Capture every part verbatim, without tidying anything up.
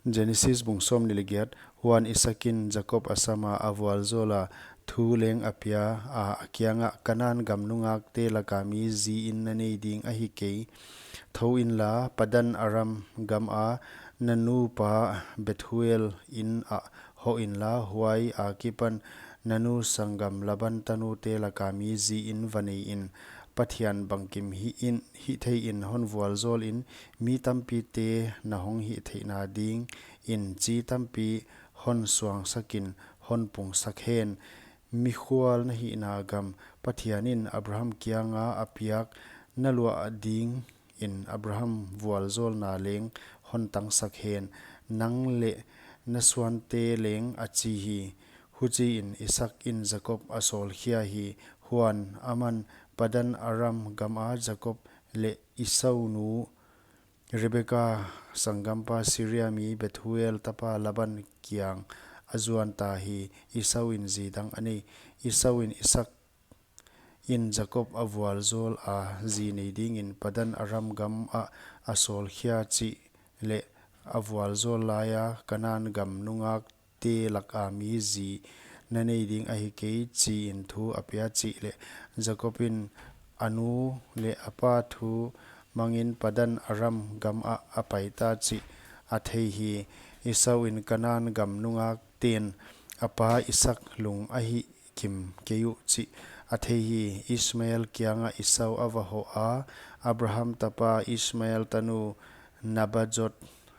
Genesis bung sawmnih leh giat. Huan Isakin Jakob a sama, a vualzawla, thu leng a pia a, a kiangah, Kanan gam nungakte laka mi ziin na nei ding ahi kei. Thou inla, Padan Aram gama na nupa Bethuel in ah hoh inla, huai akipan na nu sanggam Laban tanute laka mi ziin va nei in. Pathian bangkim hih in, hih theiin hon vualzawlin, mi tampite na hong hih theihna dingin chi tampi hon suangsakin hon pungsak hen. Mikhual na hihna gam Pathianin Abraham kianga a piak na luah dingin Abraham vualzawlna leng hon tangsak hen, nang leh na suante leng, a chi hi. Huchiin Isakin Jakob a sawlkhia hi. Huan aman Padan Aram gama Jakob leh Isau nu Rebeka sanggampa Siria mi Bethuel tapa Laban kiang a zuan ta hi. Isauin zi dang a nei. Isauin Isakin Jakob a vualzawla, zi nei dingin Padan Aram gamah a sawlkhia chih leh a vualzawl laia Kanan gam nungakte laka mi zi na nei ding ahi kei, chiin thu a pia chih leh Jakobin a nu leh a pa thu mangin Padan Aram gamah a paita chih a thei hi. Isauin Kanan gam nungakten a pa Isak lung a hihkim kei uh chih a thei hi. Ismael kiangah Isau a va hoh a, Abraham tapa Ismael tanu Nabajot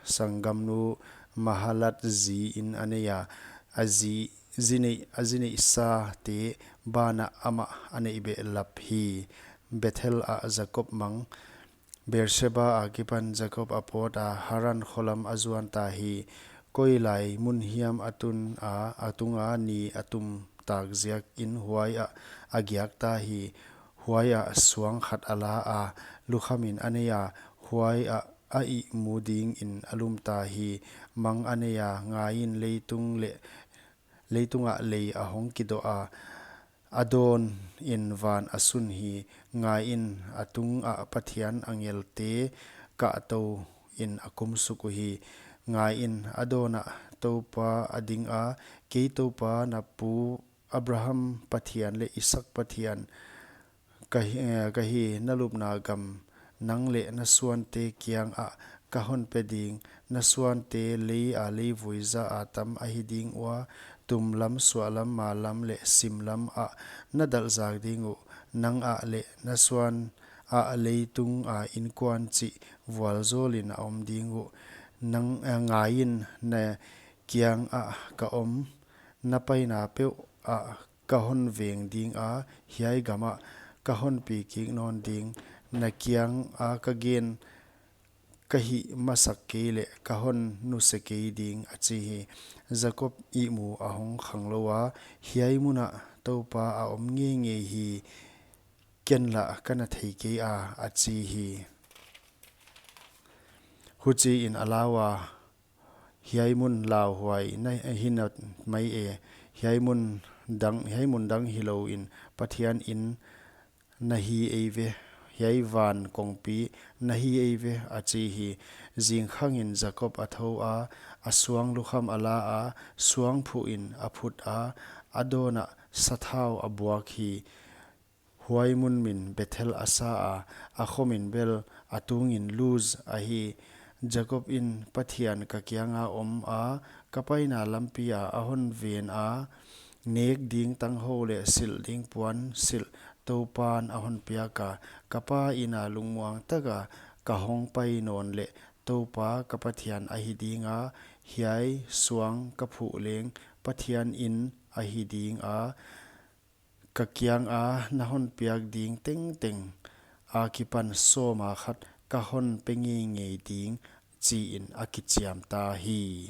sanggamnu Mahalat ziin a nei a, a zi, zi neih, a zi neihsate banah amah a neih behlap hi. Bethel ah Jakob mang. Beersheba akipan Jakob a pawta Haran kholam a zuan ta hi. Koilai mun hiam a tun a, a tunga ni a tum tak ziakin huaiah a giak ta hi. Huaiah suang khat a la a, lukhamin a nei a, huaiah a ihmu dingin a lum ta hi. Mang a nei a, ngaiin leitung leh, leitungah lei a hong kidoh a, a dawnin van a sun hi. Ngaiin a tungah Pathian angelte kahtou in a kumsuk uhi. Ngaiin a dawnah Toupa a ding a, Kei Toupa na pu Abraham Pathian leh Isak Pathian ka hi, eh, ka hi, na lupna gam nang leh na suante kiangah ka hon pe ding. Na suante leia leivui zaa tam ahi ding ua, tumlam, suahlam, mallam leh simlam ah na dalh zak ding uh. Nang ah leh na suan ah leitunga inkuan chih vualzawlin a om ding uh. Nang, eh, ngaiin na kiangah ka om, na paina peuh ah ka hon veng ding a, hiai gamah ka hon pi kik nawn ding. Na kianga ka gen ka hih masak kei leh ka hon nuse kei ding, a chi hi. Jakob ihmu a hong khanglou a, Hiai munah Toupa a om ngeingei hi, ken lah ka na thei kei a, a chi hi. Huchiin a lau a, Hiai mun lauhuai na hi nawn mai e, hiai mun dang, hiai mun dang hilouin Pathian in na hi eive, hiai van kongpi na hi eive, a chi hi. Zingkhangin Jakob a thou a, a suang lukham a la a, suang phuhin a phut a, a dawnah sathau a buak hi. Huai mun min Bethel a sa a, a khomin bel a tungin Luz ahi. Jakob in, Pathian ka kianga om a, ka paina lampia a hon ven a, nek ding tanghou leh silh ding puansilh Toupan a hon piak a, ka pa ina lungmuang taka ka hong pai nawn leh Toupa ka Pathian ahi ding a, hiai suang ka phuh leng Pathian in ahi ding a, ka kianga na hon piak ding tengteng akipan sawma khat ka hon pe ngeingei ding, chiin a kichiam ta hi.